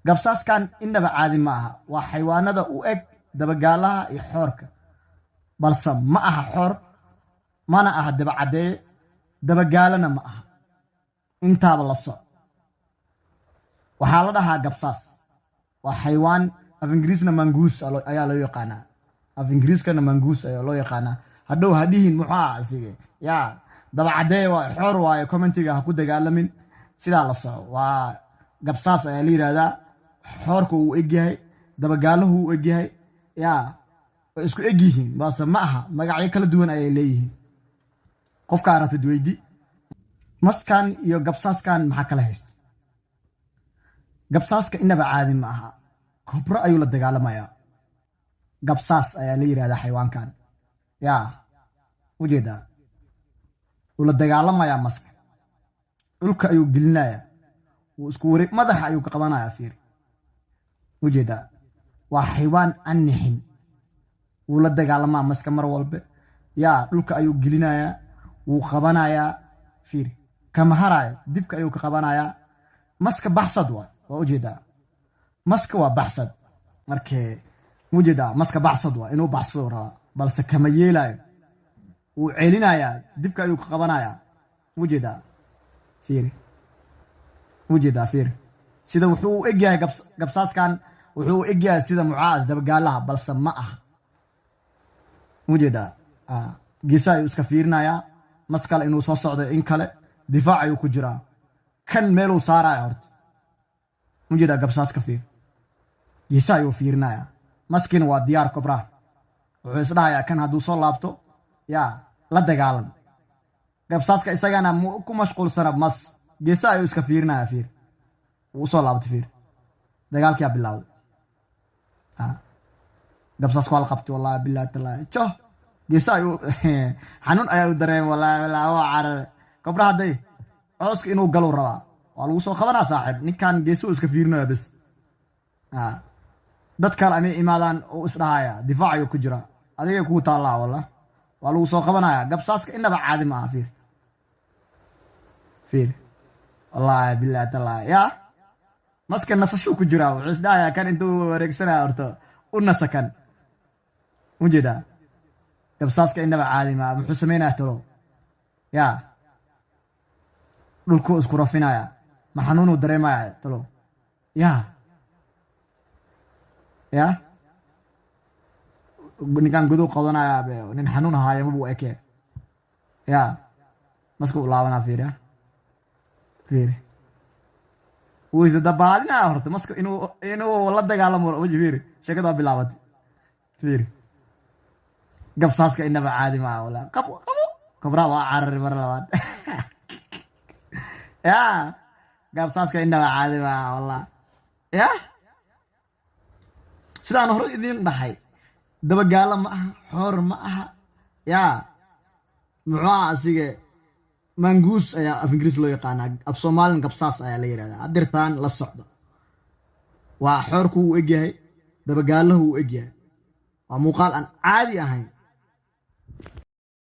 Gabsaaskan innaba caadi ma aha. Waa xaywaanada u eg dabagaalaha iyo xoorka, balse ma aha xoor, mana aha dabacaddeeye, dabagaalana ma aha. Intaaba la soc. Waxaa la dhahaa gabsaas. Waa xaywaan, af Ingiriisna mongoose ayaa loo yaqaanaa. Af Ingiriiskana mongoose ayaa loo yaqaanaa. Hadhow ha dhihin muxuu ah asige, yaa dabacaddeeye waa, xoor waayo. Commentiga ha ku dagaalamin. Sidaa la soco, waa gabsaas ayaa la yidhaahdaa. Xoorka uu egyahay, dabagaalahu uu egyahay, yaa way isku eg yihiin, balse ma aha. Magacyo kala duwan ayay leeyihiin. Qofkaa rabtid weydi. Maskan iyo gabsaaskan maxaa kala haysto? Gabsaaska inaba caadi ma aha. Kobro ayuu la dagaalamayaa. Gabsaas ayaa la yidhahdaa xayawaankan. Yaa ujeedaa, wuu la dagaalamayaa maska. Dhulka ayuu gelinayaa, wuu isku ware, madaxa ayuu ka qabanayaa. Fiiri, ujeedaa, waa xaywaan aan nixin. Wuu la dagaalamaa maska mar walbe. Yaa, dhulka ayuu gelinayaa, wuu qabanayaa. Fiiri, kama haraayo, dibka ayuu ka qabanayaa. Maska baxsad waay, waa ujeedaa. Maska waa baxsad. Markee ujeedaa, maska baxsad waa, inuu baxsado rabaa, balse kama yeelayo. Wuu celinayaa, dibka ayuu ka qabanayaa. Ujeedaa, fiiri, ujeedaa, fiiri sida wuxuu u egyahay. Gabsaaskan wuxuu u egyahay sida mucaas dabagaalaha, balse ma aha. Ujeedaa, geesa ayuu iska fiirinayaa, mas kale inuu soo socdo in kale. Difaac ayuu ku jiraa. Kan meeluu saaraya horta. Ujeedaa, gabsaaska fiir, geesa ayuu fiirinayaa. Maskiina waa diyaar. Kobra wuxuu isdhahayaa, kan hadduu soo laabto, yaa la dagaalan. Gabsaaska isagana ku mashquulsana mas. Geesa ayuu iska fiirinaya. Fiir, wuu usoo laabtay. Fiir, dagaalkiyaa bilowday. Gabsaasku waa la qabtay. Wallahi billahi tallahi, jo geesa ayuu xanuun ayaa u dareemay. Wallahi billahi, waa carare. Kobra hadday cooska inuu galuu rabaa, waa lagu soo qabanaa, saaxiib. Ninkan geesuu iska fiirinaya bes. Dad kale amay imaadaan oo isdhahaya, difaac ayuu ku jiraa. Adigay kugu taallaa, walla waa lagu soo qabanaya. Gabsaaska inaba caadi ma aha. Fiir, fiir, wallahi billahi tallahi. Yaa, maska nasashuu ku jiraa. Wuxuu isdhahayaa, kan intuu wareegsanaya horta u nasa kan. Ujeedaa, gabsaaska inaba caadi maa. Muxuu sameynaya talo? Yaa, dhulkuu isku rafinaya. Ma xanuunuu dareemaya talo? Yaa, ya, ninkan goduu qodanaya. Nin xanuun ahaayo mabuu eke. Ya, maska u laabanaa. Fiiri, fiiri, wuu isdabaalinaya horta. Maska inuu la dagaalamo. Fiiri, sheekada waa bilaabatay. Fiiri, gabsaaska inaba caadi maaha. Wala qabo, qabo. Kobraa waa carari mar labaad. Ya, gabsaaska inaba caadi maaha wallah. Ya, sidaan hore idiin dhahay, dabagaalo ma aha, xoor ma aha. Yaa, muxuu aha asige? Mongoose ayaa af Ingiriis loo yaqaanaa, af Soomaalin gabsaas ayaa la yidhahdaa. Hadirtaan la socdo, waa xoorku uu egyahay, dabagaalahu uu egyahay. Waa muuqaal aan caadi ahayn.